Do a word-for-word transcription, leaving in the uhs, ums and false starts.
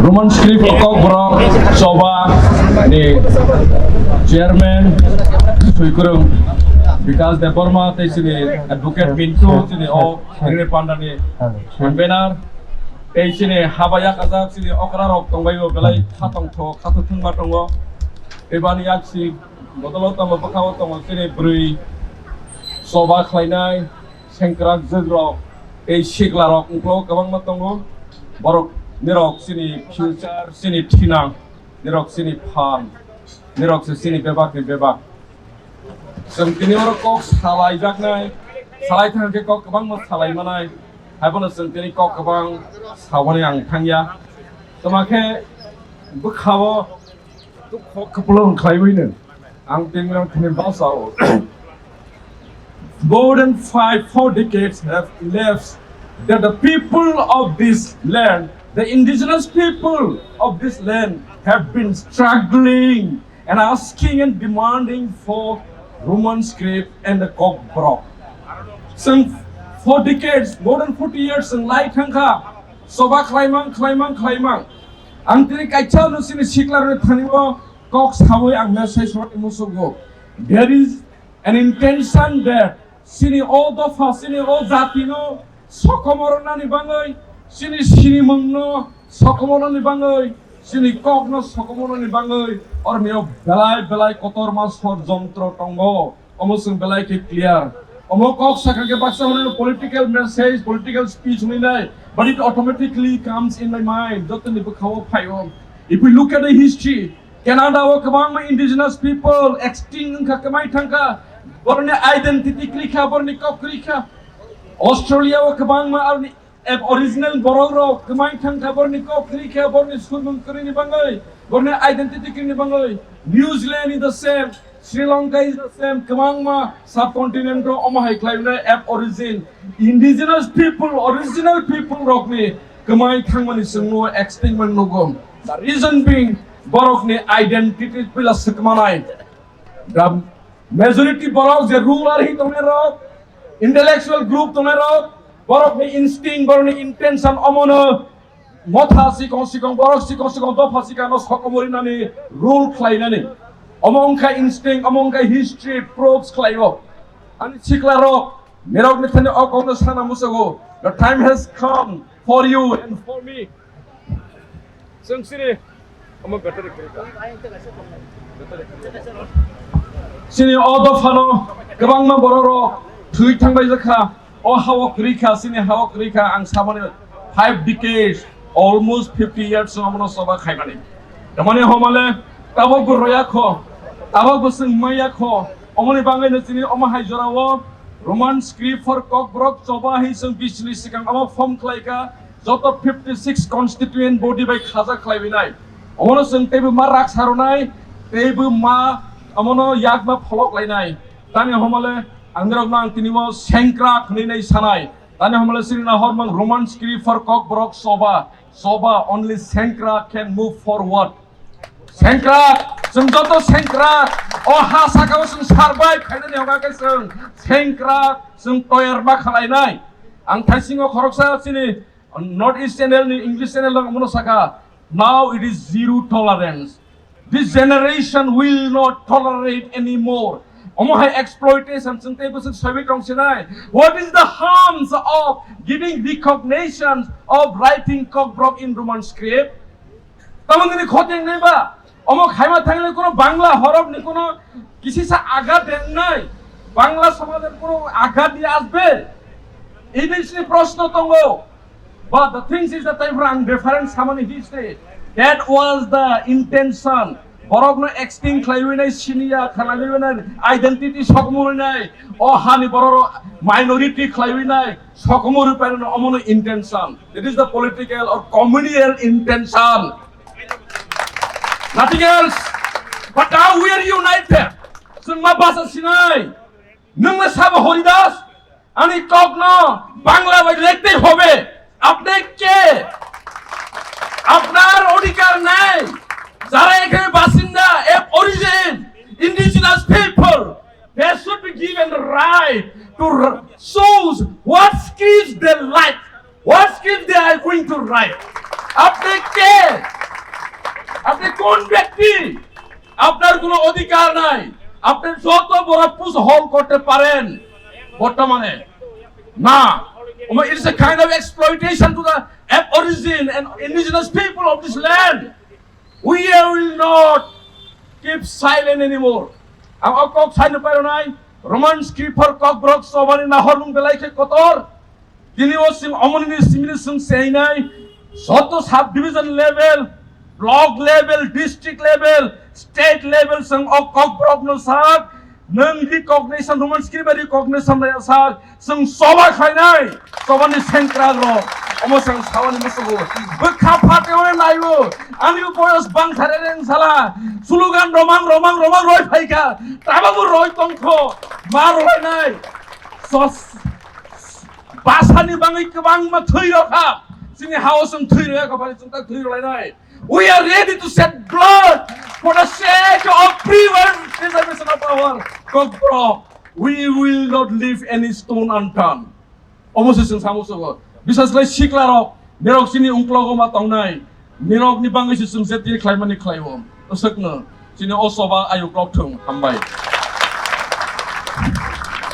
Roman script o Kokborok Choba ni chairman Swikurung Bikas Debbarma tei chini advocate Mintu, chini o Hingre Panda ni convener, tei chini haba yakajak chini okra rok tongbaio, belai khatongthok khathothwngma tongo. Tei bani yaksi bodolo tongo, bwkhao tongo chini bwrwi choba khlainai, sengkrak jwk rok tei sikla rok, uklo kwbangma tongo. Borok nirok chini future, chini thinang, nirok chini phan, nirok se chini bebak ni bebak. Chwng tini oro kok salaijaknai, salai thang khe kok kwbangma salai manai, haibono chwng tini kok kwbang saboni ang thangya. Tama khe bwkhao Tuk kok kwplwng khlaiwi nw ang tenglang thani basa o. More than five, four decades have elapsed that the people of this land, the indigenous people of this land, have been struggling and asking and demanding for Roman script and the Kokborok. Chwng four decades, more than forty years chwng lai thangkha, soba khlaimang, khlaimang, khlaimang. Ang tini kaisa no chini siklarni thani o kok sawi ang message rwni musugo. There is an intention that chini o dopha, chini o jati no sokomornani bangwi, chini sinimung no sokomornani bangwi, chini kok no sokomornani bangwi, ormio belai belai kotorma sor jontro tongo. Omo chwng belai khe clear. Omo kok sakha khe baksa hwnwi political message, political speech hwnwi nai, but it automatically comes in my mind. Jotoni bwkhao phaio. If we look at the history, Canada o kwbangma indigenous people extinct wngkha, kwmai thangkha. Boroni identity kwrwi kha, boroni kok kwrwi kha. Australia o kwbangma aroni Ab-, original borok rok kwmai thangkha, borni kok kwrwi kha, borni surmung kwrwini bangwi, borni identity kwrwini bangwi. New Zealand is the same, Sri Lanka is the same, kwbangma subcontinent o omo hai khlai wnai Ab-, origin, indigenous people, original people rokni kwmai thangmani chwngno extinct man nugo. The reason being, borokni identity pila swkmanai. The majority borok je ruler hi tongnai rok, intellectual group tongnai rok, borok ni instinct, borok ni intention omono motha sikong sikong, borok sikong sikong dopha sikang no sokomori nani rule khlai nani. Omo wngkha instinct, omo wngkha history proves khlai o. Ani sikla rok, nirok ni thani o kok no sana musugo. The time has come for you and for me. Chwng sini omo battery kwrwi kha. Sini o dophano kwbangma borok rok thwi thangbai jakha. O hao kwrwi kha, sini hao kwrwi kha, ang samani five decades, almost fifty years omono soba khaimani. Tamani homale tabok bo roya kho, tabok bo chwng maya kho. Omoni bangwi no chini omo hai jorao Roman script for Kokborok choba hi chwng bisni sikang omo form khlai kha. Joto fifty six constituent body bai khaja khlaiwi nai. Omono chwng teibo ma rak sarwnai, teibo ma omono yakma pholok lainai. Tani homole ang nirokno ang tini o sengkrak hwnwi nai sanai. Tani homole sini na hormang Roman script for Kokborok choba. Choba only sengkrak can move forward. Sengkrak, chwng joto sengkrak. O ha saka o chwng survive khainani hwnba khe chwng sengkrak, chwng toyar ma khlainai. Ang thaisingo khoroksa chini North East channel ni English channel rok omono saka, "Now it is zero tolerance. This generation will not tolerate anymore." Omo hai exploitation chwng tei bwswk soiwi tong sinai. What is the harms of giving recognition of writing Kokborok in Roman script? Tamoni khoteng nai ba? Omo khaima thangwi kuno Bangla horop ni kuno kisisa agat dengnai, Bangla somaj ni kuno agat ni asbe. Ini sini proshno tongo. But the thing is that tai ang different samani history. That was the intention. Borok no extinct khlaiwi nai, siniya khlaiwi nai, identity sokmuri nai, o hani borok minority khlaiwi nai, sokmuri pai no omono intention. It is the political or communal intention. Nothing else. But now we are united. Chwng ma basa sinai. Nwng na sabo Horidas, ani kok no Bangla bai lekte hobe. Apne ke? Apnar odhikar nei. Jara ekhane basinda, ab origin, indigenous people, they should be given the right to r-, choose what script they like. What script they are going to write? আপনি কে? আপনি কোন ব্যক্তি? আপনার কোনো অধিকার নাই। আপনি যত বড় পুশ হোল করতে পারেন বর্তমানে। না, it's a kind of exploitation to the aborigine and indigenous people of this land. We will not keep silent anymore. Ang o kok saino pairo nai, Roman script for Kokborok chobani nahormung belai khe kotor. Tini o sing omoni ni simini sing seinai, joto sub division level, block level, district level, state level sing o Kokborok no sak, nang recognition, Roman script recognition raya sak, sing soba khainai, sobani sengkrak rok, omo sing sabani musugo, bwkha phateo naibo, ani boyos bang thare reng sala, slogan romang romang romang roi phaikha, tababo roi tongkho, ma roi nai, sos, Basani bangwi kwbangma thwi rokha. Chini hao chwng thwi rokha, bari chwng tak thwi rolainai. We are ready to shed blood for the sake of preservation of our Kokborok. We will not leave any stone unturned. Omo se chwng samo sobo. Bisas lai sikla rok, nerok chini ungklogo ma tongnai. Nerok ni bangwi se chwng je tini khlaimani khlaibo. Osokno chini o soba ayuk rok thung hambai.